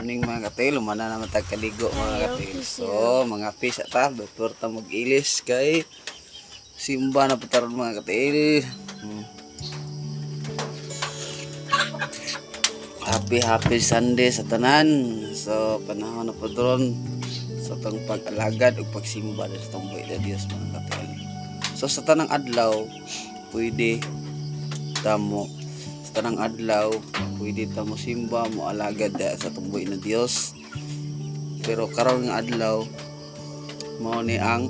Morning, mga katil, humana naman tag kaligo, mga katil. So, mga pisa ta, before ta mag-ilis kay simba na putaron, mga katil. Happy happy Sunday sa tanan. So, panahon na po doon sa tong pag-alagad ug pagsimba sa tong buhi na Dios, mga katil. So, sa tanang adlaw, pwede tamo sa tanang adlaw, pwede ta mo simba, mo alagad da sa atong buhi na Dios. Pero karon nga adlaw, mao ni ang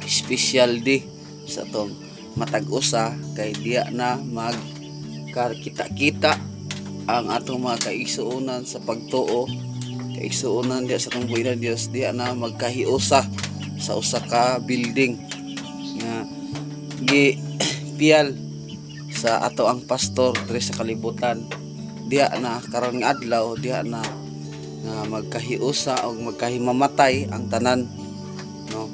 special day sa atong matag usa kay diya na mag kita-kita ang atong mga kaigsuonan sa pagtuo, kaigsuonan diya sa atong buhi na Dios, diya na magkahiusa sa usa ka building nga gi piyal sa ato ang pastor diri sa kalibutan. Diha na karon nga adlaw, diha na nga magkahiusa og magkahimamatay ang tanan, no?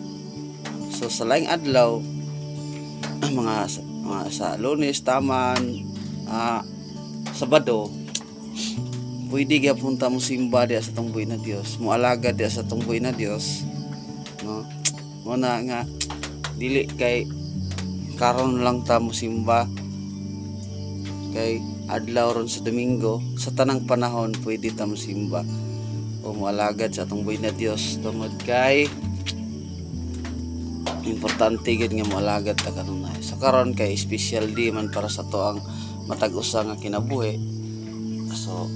So sa laing adlaw, mga sa Lunes taman, Sabado, pwede gyapon ta mo simba diha sa tong buhi na Dios, mo alagad diha sa tong buhi na Dios, no? Mo na nga dili kay karon lang ta mo simba kay adlaw ron sa Domingo. Sa tanang panahon pwede ta mo simba o moalagad sa atong buhi na Dios tungod kay importante gid nga moalagad ta kanunay. So karon kay special day man para sa ato ang matag usa nga kinabuhi. So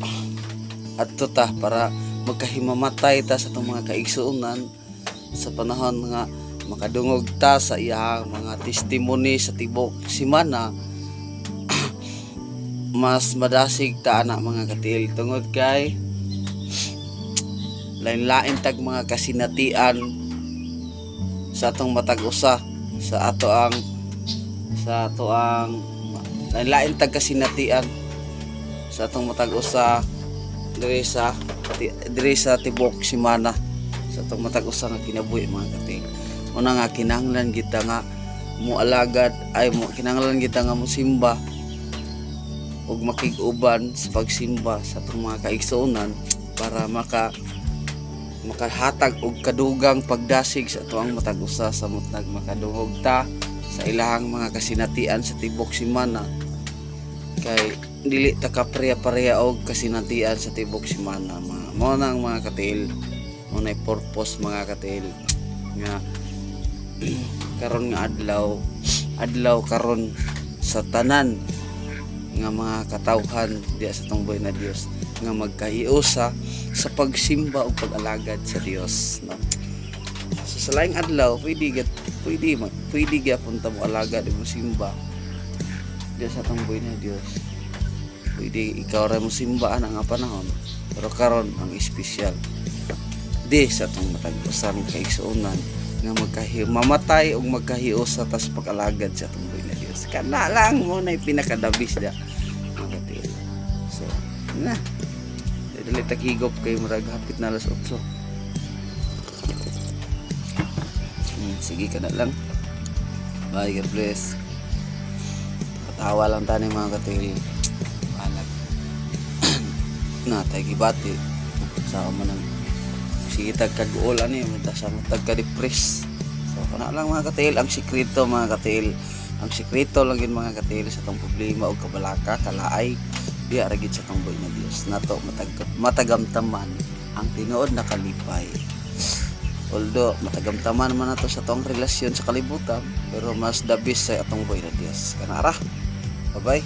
adto ta para magkahimamatay ta sa atong mga kaigsuonan sa panahon nga makadungog ta sa iyang mga testimony sa tibok simana. Mas madasig ta ana, mga katil, tungod kay lain-lain tag mga kasinatian sa atong matag usa, sa ato ang lain-lain tag kasinatian sa atong matag usa diri sa tibok simana, sa atong matag usa nga kinabuhi, mga katil. Una nga kinahanglan kita nga moalagad ay mo kinahanglan kita nga mosimba ug makig-uban sa pagsimba sa atong mga kaigsuonan para makahatag og kadugang pagdasig sa ato ang matag usa sa mutnag makadungog ta sa ilahang mga kasinatian sa tibok simana, kay dili ta kapareha-pareha og kasinatian sa tibok simana. Mga mao na ang mga katil, mao na purpose, mga katil, nga karon nga adlaw, adlaw karon sa tanan nga mga katawhan diya sa tungboy na Dios nga magkahiusa sa pagsimba ug pag-alagad sa Dios, no? So sa laing adlaw pwede gyapon ta mo alagad ug simba diya sa tungboy na Dios. Pwede ikaw ra mo simba ana nga panahon, pero karon ang espesyal di sa atong matag usang kaigsuonan nga magkahi mamatay ug magkahiusa tas pag-alagad sa atong buhi na Dios. Kana lang mo na pinakadabis da, mga katil. So na dili ta higop kay murag hapit na alas 8. Sige, kana lang. Bye, God bless. Patawa lang tani, mga katil. Balag na tay gibati sa man ang sige tag kaguol ani mata sa matag ka depress. So kana lang, mga katil, ang sikreto, mga katil. Ang sikreto lang yun, mga katil, sa tong problema o kabalaka, kalaay, diya ra gid sa tong buhi na Dios nato matagamtaman ang tinuod na kalipay. Although matagamtaman man nato sa tong relasyon sa kalibutan, pero mas the best sa atong buhi na Dios. Kana ra. Bye bye.